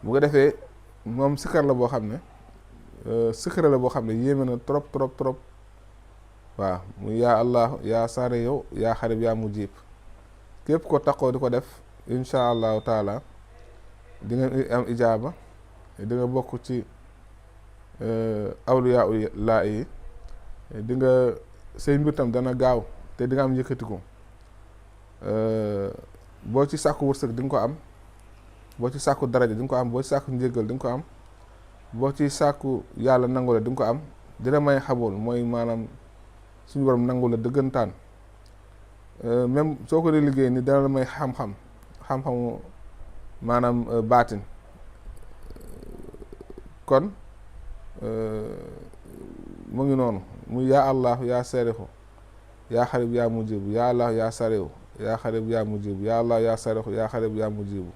bu ko defee moom sikkar la boo xam ne sikkar la boo xam ne yéeme na trop trop trop. waaw mu yaa allah yaa saare yow yaa xarib yaa mujib képp ko takkoo di ko def incha allahu taala di nga am ijaaba, di nga bokk ci awliyaa laa yi, di nga say mbir tam dana gaaw te di nga am yëkkatiku. boo ci sàkku wërsëg di nga ko am, boo ci sàkku daraja di nga ko am, boo ci sàkku njéggal di nga ko am, boo ci sàkku yàlla nangu la di nga ko am. dina may xabool mooy maanaam suñu borom nangu la dëggantaan. même soo ko dee liggéey ni dana la may xam-xamu maanaam baatin. kon mu ngi noonu muy yaa allah yaa sarixu yaa xarib yaa mujibu yaa allah yaa sariw yaa xarib yaa mujibu yaa allah yaa sarixu yaa xarib yaa mujibu